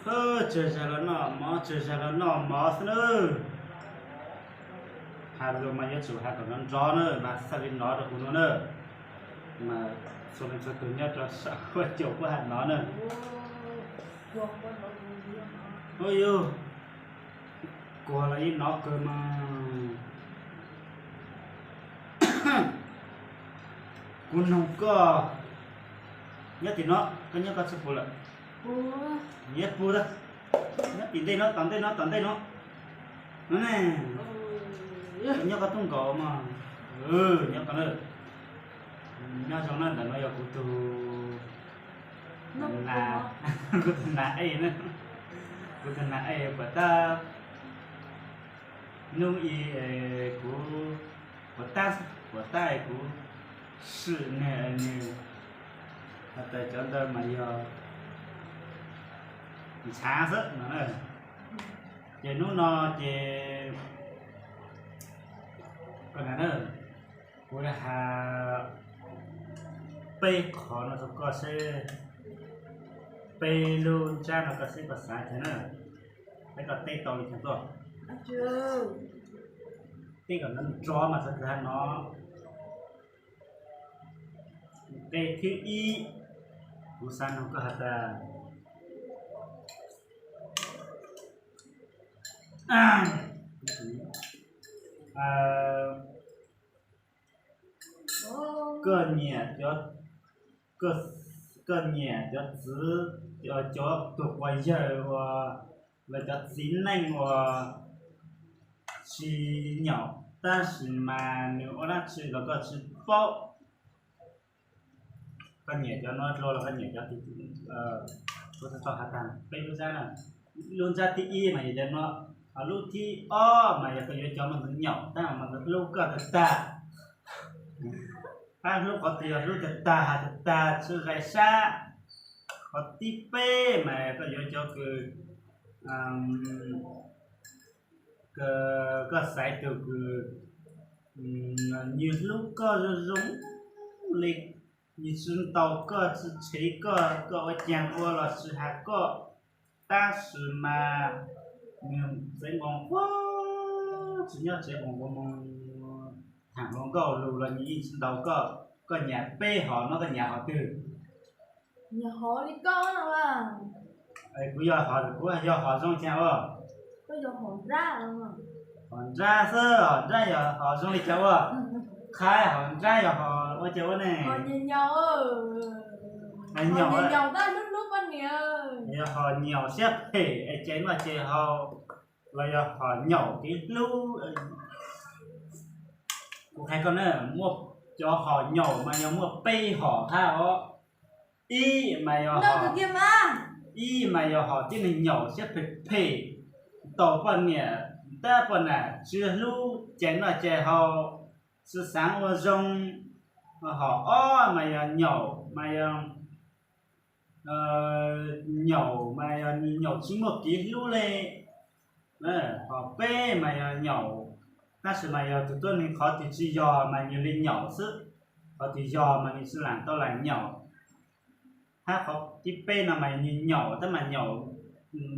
Tsawg zag los noj mov, tsawg zag los noj mov xwb nawb. Has lus mas yuav tsum has kom nrov nrov na, mas xav li no rau kuv no na. Mas txhua leej txhua tus nyob rau saum huab cua puab has no na. Ua yug, kuv los yeej nov kawg mas. Kuv noog koj, nyob tim no, koj nyob koj txhob pw lawm. Nyob pw, nyob tim ntej no, tom ntej no, tom ntej no. No ne, koj nyob koj tub nkaus mas. Nyob koj na. Nyob zoo na, ntawm no yog kuv tus, kuv tus nas ej na. Kuv tus nas ej puas tab, hnub ib kuv puas tab, puas tab kuv sim nws, nws has tas cov ntawd mas yog ntxhab xwb no na. Ces hnub no ces, kuv has peb qhov no rau koj seb, peb lub ntsab no koj seb koj xav cas na, peb koj teb tau li cas tuaj. Teb kom nrov mas xav kawg no. Nqe thib ib, kuv xav noog koj has tas, koj nyiam, koj nyiam cov txiv, cov tus quas yawg uas, los cov txiv neej uas tsis nyaum tab sis mas nws ua dab tsi los koj tsis paub. Koj nyiam cov no dua los koj nyiam cov, kuv tau has tas peb lub ntsab na. Lub ntsab thib ib mas yog cov no, ho lub thib ob mas yog koj yuav cov mas nws nyaum tab mas nws hlub koj tag tag. Pab hlub qhov twg yog hlub tag tag, has tag tag tsis zais sab. Qhov thib peb mas koj yuav cov kws, koj xaiv tus kws nws hlub koj zoo zoo li, nws tsis ntaus koj, tsis tshev koj, koj ua caag ua los tsis has koj, tab sis mas nws txawv nkaus nquag, tsis nyob tsev nkaus nquag, moog tham hluas nkauj lug los nws yeej tsis ntaus koj. Koj nyiam peb hom no koj nyiam hom twg? Nyiam hom li koj. Kuv yog hom, kuv yog hom zoo li cas ua? Hom nrab xwb, hom nrab yog hom zoo li cas ua? Qha hom nrab yog hom ua cas ua ne? Nyaum, yog hom nyaum siab phem es cais noj cais haus, los yog hom nyaum kev hlub. Kuv qha koj na, muaj cov hom nyaum mas yog muaj peb hom hab os. Ib mas yog, ib mas yog hom tib neeg nyaum siab phem phem, tau poj niam tab poj nam tsis hlub, cais noj cais haus, tsis xaav ua zoo. Hom ob mas yog nyaum mas yog, nyaum mas yog nws nyaum tsis muaj kev hlub le. Hom peb mas yog nyaum, tab sis mas yog tus tuab neeg qhov twg tsis yog mas nws li nyaum xwb, qhov twg yog mas nws tsis lam tau lam nyaum. Hab qhov thib peb no mas nws nyaum tab mas nyaum,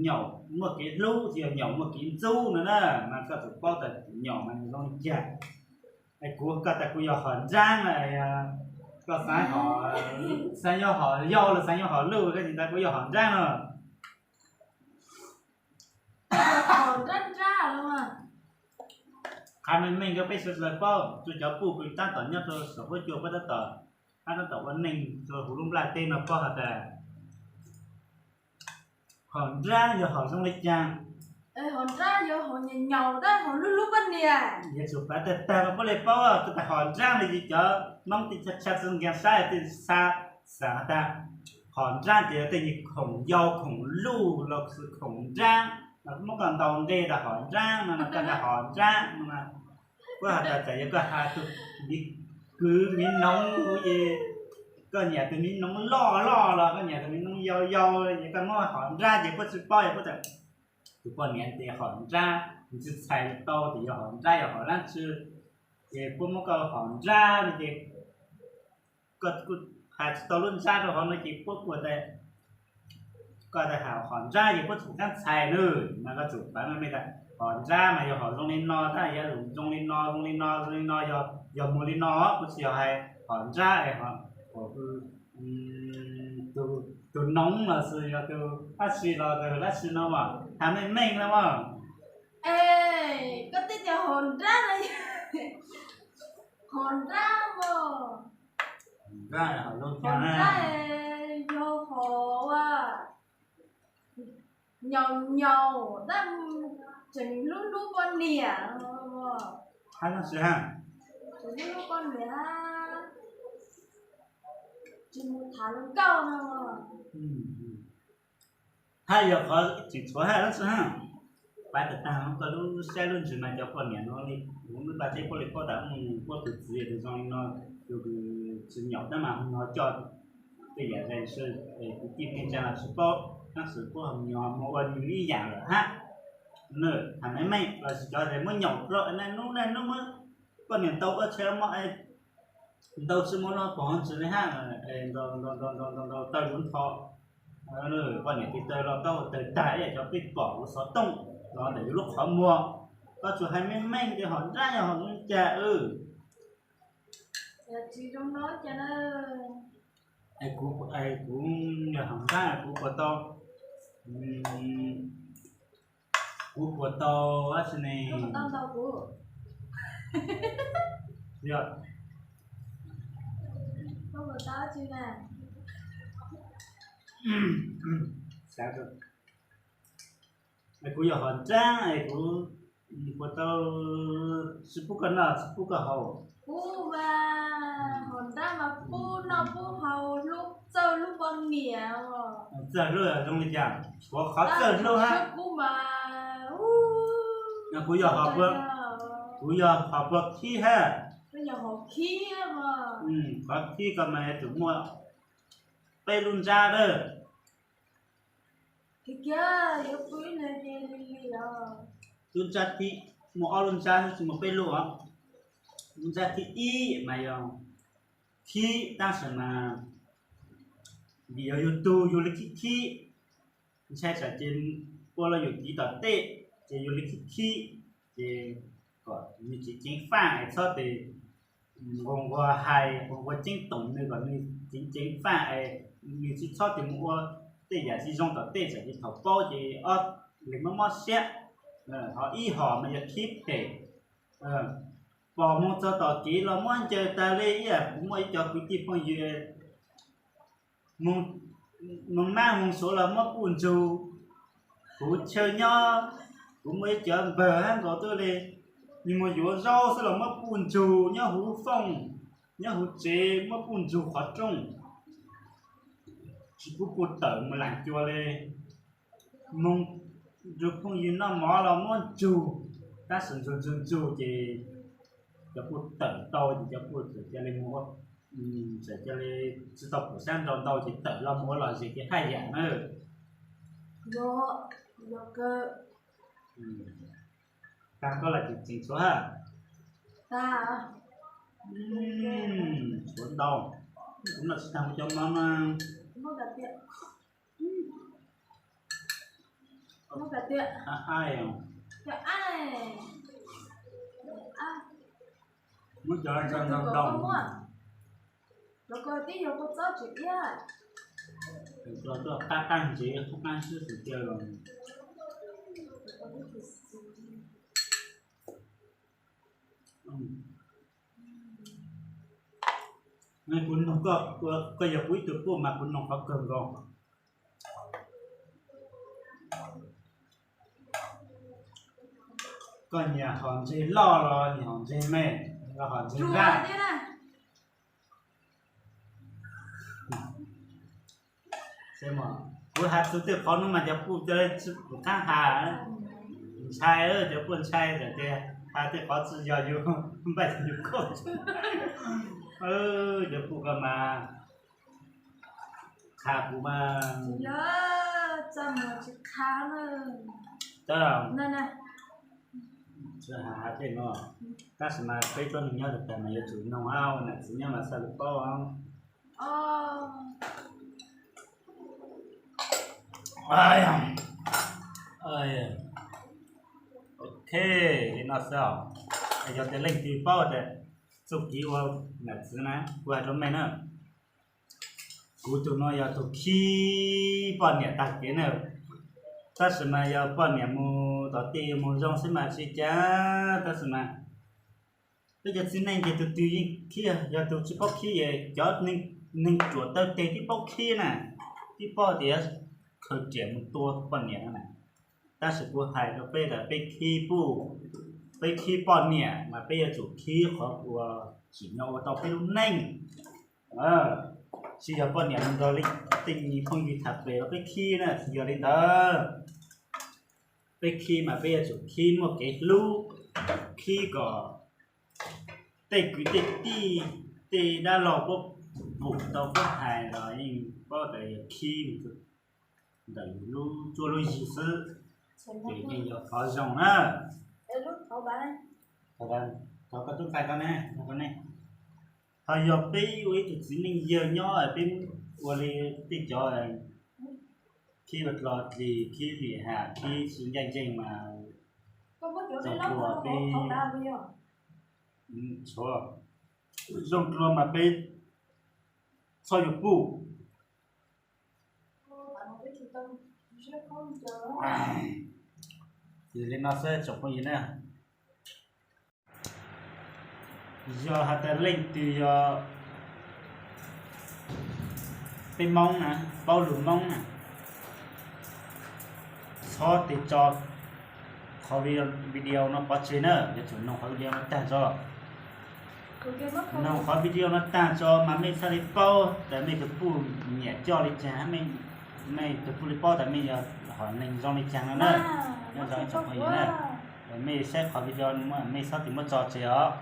nyaum muaj kev hlub, tsis yog nyaum muaj kev ntxub no na. Mas koj tsum paub tas nyaum mas nws zoo li cas. Es kuv koj tas kuv yog hom nrab na, koj xaav, xaav yuav hom yau los xaav yuav hom luj, koj tsis tas kuv yog hom nrab no. Qha meej meej rau peb sawv daws paub, rau cov puj kws tab tom nyob rau saum huab cua puab tab tom, tab tom ua neej rau huv lub nplaj teb no paub has tas hom nrab yog hom zoo li cas. Yuav tsum pav tag tag mas puab le paub, tas hom nrab no yog cov Hmoob tej tshaj txwj nkees sab tej xav, xav has tas hom nrab ces yog tej nyuag khoom yau khoom luj los sis khoom nrab, muab koj ntaus nqe tas hom nrab no, koj tas hom nrab no. Puab has tas txawm yog koj has tus miv kwv miv noov, koj nyiam tus miv noov loj loj los koj nyiam tus miv noov yau yau, yog koj muab hom nrab ces puab tsis paub, yog puab tas tus poj niam ces hom nrab, nws tsis txhais tau tias yog hom nrab yog hom dlaab tsi, ces puab muab koj hom nrab no ces koj kuj hais tsis tau lub ntsab rau hov no ces puab kuj tas koj tas hais hom nrab ces puab tsum kaab txhais na, mas koj tsum pav meej meej tas hom nrab mas yog hom zoo li no, tab yog zoo li no, zoo li no, zoo li no, yog, yog muag li no, puab tsis yog hais hom nrab es, tus noov los xwb, yog tus dab tsi los tus dab tsi no mas has meej meej na mas. Es koj teb tias hom nrab no, hom nrab mas, hom nrab yog hom nyaum nyaum tab tseem hlub hlub poj niam, tseem hlub hlub poj niam, tsis mus tham luag nkauj no. Hab yog qhov tseem tshuav hab dab tsi hab, pav tag tag koj lub saib lub ntsws mas cov poj niam no li, kuv lub npaj teb puab li paub tas puab tus txiv yog tus zoo li no, tus tsis nyaum tab mas hu no coj tej yam zais sw, kwv tij neej tsa los tsis paub, tab sis puab ho nyuag muag ua nws ib yam lawm hab. Tham meej meej los sis cov zais muab nyaum rau naj nub naj nub muab poj niam ntau ua tshais mov, ntau tsis muaj lub pov hauv ntsis li hab, ntau ntau ntau ntau ntau taw lub nthos, poj niam tis taw los taub hau tawg tag ib yam cov peb pom kuv xov tooj los ntawm yus lub qhov muag. Koj tsuas hais meej meej tias hom nrab yog hom zoo li cas. Kuv, kuv yog hom nrab kuv puas tau, kuv puas tau dab tsi ne? Yog, kuv yog hom nrab es kuv puas tau tsis pub koj noj tsis pub koj haus? Pub mas, hom nrab mas pub noj pub haus, hlub txawj hlub poj niam. Txawj hlub zoo li cas? Tshuav qhov txawj hlub hab. Kuv yog, kuv yog hom puag khib hab. Qhov khib ko mas yuav tsum muaj peb lub ntsab lawm. Lub ntsab thib, muaj ob lub ntsab tsis muaj peb lub os. Lub ntsab thib ib mas yog khib tab sis mas vim yog yus tug yus li khib khib, ntshai tsam ces ua los yus tiv tom tej ces yus li khib khib, ces kom nws tseem ceev faj es txhob tes nquag nquag hais nquag nquag ceeb toom nws kom nws ceev ceev faj es nws tsis txhob tes mus ua tej yam tsis zoo tom tej tsam ces thaum paub ces ob leeg mob mob siab. Ho ib hom mas yog khib phem, pom moog txog tom kev los muab ncaws tag li ib yam kuv muaj ib co kwv tij phooj ywg moog mab moog suav los muab puj ntsug. Kuv chaw nyob, kuv muaj ib cov npawg hab nkaus tuaj li, nws mus yuav zaub xwb los muab puj ntsug nyob huv fooj, nyob huv tsev muab puj ntsug qhov rooj, tsis pub puj tawm mus lam cua li. Moog nrug phooj ywg noj mov los muab ntsug, tab sis ntsug ntsug ntsug ces cov puj tawm tau ces cov puj txawm ca li mus ua, txawm ca li tsis tau pum sab nrau ntau ces tawm los mus ua lom zem kev haj yam na. Tag koj los tseem tshuav hab? Tshuav ntau. Kuv noj tsis tag kuv cov mov mas. Muab cov ntau ntau. Cov ko twb yog kua txob tseem iab. Cov tuaj qab qab ntsev qab qab xwb xwm tiag los. Kuv noog koj, koj yog kuv ib tug puj mas kuv noog qhov kawg nkaus. Koj nyiam hom ntseg loj los nyiam hom ntseg me los hom ntseg nrab? Kuv has txug tej qhov nuav mas cov puj ca le tsi pum qaab has. Ntshai, cov puj ntshai txawm tias has tej qhov tsi yog yus npaaj yus koj. Cov puj koj mas qha kuv mas. Tsi has has tej nuav, tab sis mas peb tuab neeg nyob tag mas yuav tsum noog, nam txiv nyob mas xav lug paub. Ok, li no xwb os. Yog tias leej twg paub tias txuj kev ua nam txiv na, kuv hais rau mej na, kuv tus no yog tus khib poj niam tag kev na. Tab sis mas yog poj niam mus tom tej mus zoo xwb mas tsis cas, tab sis mas peb cov txiv neej ces tus twg yeej khib, yog tus tsis paub khib es cov neeg ruam taw tes twb paub khib na, twb paub tias khaws riam mus tua poj niam no na. Tab sis kuv hais rau peb tias peb khib puj, peb khib poj niam mas peb yuav tsum khib qhov uas tsim nyog ua tau peb lub neej. Tsis yog poj niam mus nrog tej phooj ywg tham pem los peb khib na, tsis yog li ntawd. Peb khib mas peb yuav tsum khib muaj kev hlub, khib kom tej kwv tej tij, tej dab laug puab pum tau puab hais los yeej paub tias yog khib ntawm yus lub cuab lub yig xwb, ces yeej yog qhov zoo na. Thov koj tub nqaij koj ne, koj ne. Ho yog peb ua ib tug txiv neej yawg nyob peb ua li tej cov khib ua dlo dlig, khib lim ham, khib tsis ncaj ncees mas zoo dua peb, zoo dua mas peb txhob yuav puj. Li no xwb tsoom phooj ywg na. Yog has tas leej twg yog peb Moob na, paub lus Moob na, txhob tes tso qhov video no pov tseg na, yuav tsum noog qhov video no tag tso. Noog qhov video no tag tso mas mej txhaj li paub tas mej tus puj nyiam coj li cas, mej tus puj li paub tas mej yog hom neeg zoo li cas no na. Nyob zoo ib tsoom phooj ywg na, mej saib qhov video no mej txhob tes muab tso tseg os.